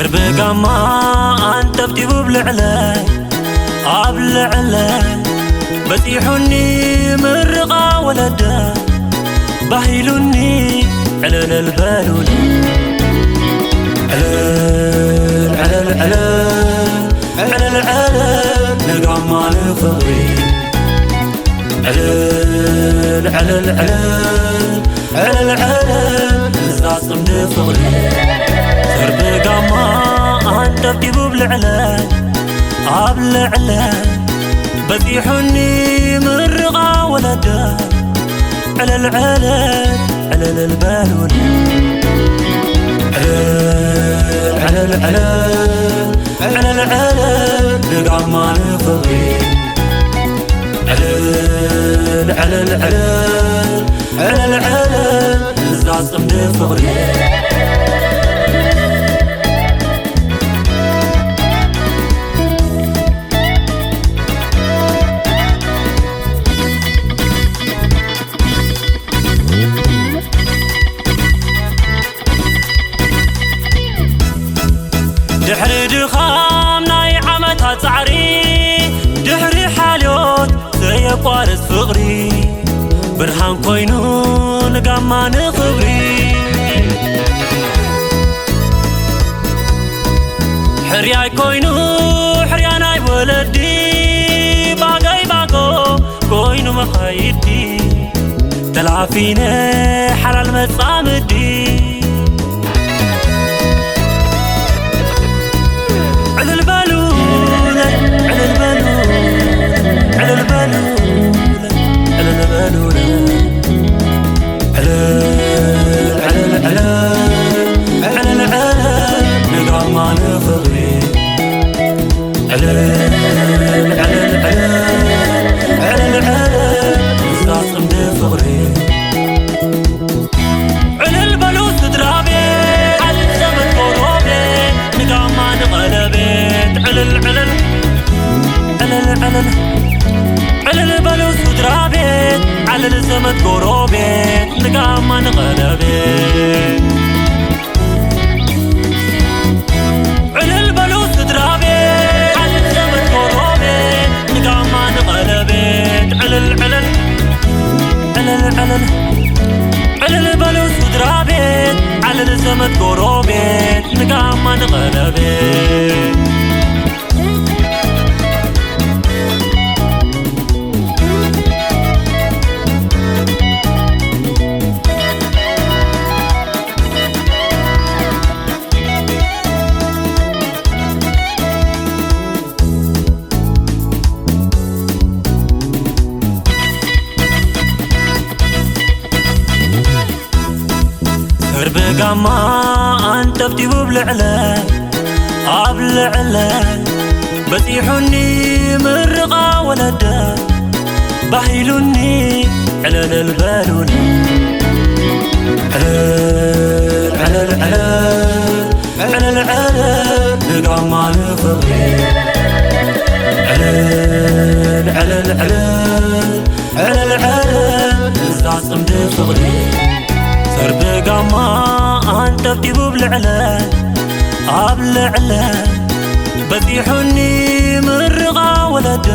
ርብጋማ ኣንጠብጢቡ ኣብ ልዕለ ኣብ ልዕለ በጺሑኒ ምርቓ ወለደ ባሂሉኒ ዕልልል በሉኒ ዕልል ዕልል ዕልል ዕልል ዕልል ንጋማ ንፍቕሪ ዕልል ዕልል ዕልል ዕልል ዕልል እዛ ጽምዲ ፍቕሪ ስርቢ ጋማ ኣንጠብጢቡ ኣብ ልዕለ ኣብ ልዕለ በጺሑኒ ምርቓ ወለደ ዕልል ዕልል ዕልልል በሉኒ ዕልል ዕልል ዕልል ዕልል ዕልል ንጋማ ንፍቕሪ ዕልል ዕልል ዕልል ዕልል ዕልል እዛ ጽምዲ ፍቕሪ ድሕሪ ድኻም ናይ ዓመታት ጻዕሪ ድሕሪ ሓልዮት ዘየቋርጽ ፍቕሪ ብርሃን ኮይኑ ንጋማ ንኽብሪ ሕርያይ ኮይኑ ሕርያ ናይ ወለዲ ባገይ ባጎ ኮይኑ መኻይዲ ተላፊነ ሓላል መጻምዲ ዕልል በሉ ዕልል በሉ ዕልል በሉ ዕልል በሉ ዕልል ዕልል ዕልል ዕልል ዕልል ንጋማ ንፍቕሪ ዕልል ዕልል ዕልል ዕልል ዕልል እዛ ጽምዲ ፍቕሪ ዕልል በሉ ስድራ ቤት ዓል ዘመድ ጎረቤት ንጋማ ንቐለቤት ዕልል ዕልል ዕልል ዕልል ዕልል በሉ ስድራ ቤት ዓልል ዘመድ ጎረቤት ንጋማ ንቐለቤት ዕልል በሉ ስድራ ቤት ዓልል ዘመድ ጎረቤት ንጋማ ንቐለቤት ዕልል ዕልል ዕልል ዕልል ዕልል በሉ ስድራ ቤት ዓልል ዘመድ ጎረቤት ንጋማ ንቐለቤት ስርቢ ጋማ ኣንጠብጢቡ ኣብ ልዕለ ኣብ ልዕለ በጺሑኒ ምርቓ ወለደ ባሂሉኒ ዕልልል በሉኒ ዕልል ዕልል ዕልል ዕልል ዕልል ንጋማ ንፍቕሪ ዕልል ዕልል ዕልል ዕልል ዕልል እዛ ጽምዲ ፍቕሪ ስርቢ ጋማ ኣንጠብጢቡ ኣብ ልዕለ ኣብ ልዕለ በጺሑኒ ምርቓ ወለደ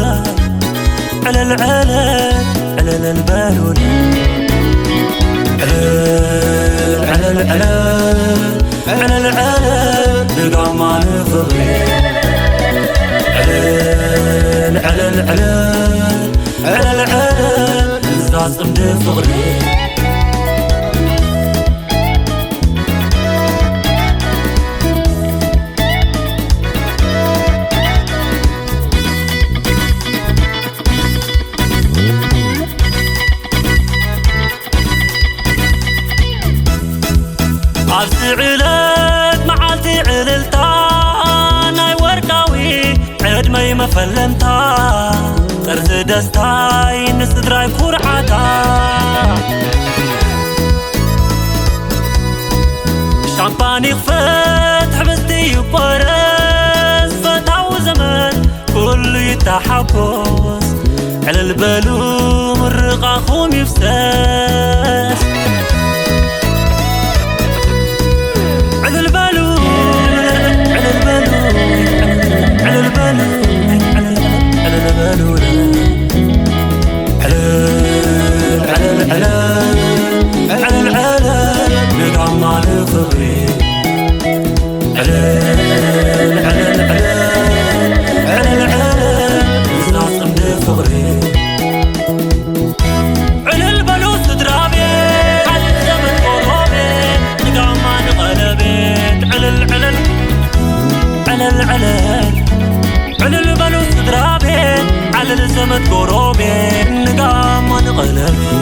ዕልል ዕልል ዕልልል በሉኒ ዕልል ዕልል ዕልል ዕልል ዕልል ንጋማ ንፍቕሪ ዕልል ዕልል ዕልል ዕልል ዕልል እዛ ጽምዲ ፍቕሪ ኣብዚ ዕለት መዓልቲ ዕልልታ ናይ ወርቃዊ ዕድመይ መፈለምታ ጥርዚ ደስታይ ንስድራይ ኩርዓታ ሻምፓን ይኽፈት ሕብስቲ ይቆረስ ፈታዊ ዘመን ኩሉ ይተሓጎስ ዕልል በሉ ምርቓኹም ይፍሰስ ዕልል በሉ ዕልል ዕልል ዕልል ዕልል ዕልል እዛ ጽምዲ ፍቕሪ። ዕልል በሉ ስድራ ቤት፣ ዓሊ ዘመድ ጎረቤት፣ ንጋማ ንቐለቤት። ዕልል ዕልል ዕልል ዕልል ዕልል በሉ ስድራ ቤት፣ ዓልል ዘመድ ጎረቤት፣ ንጋማ ንቐለቤት።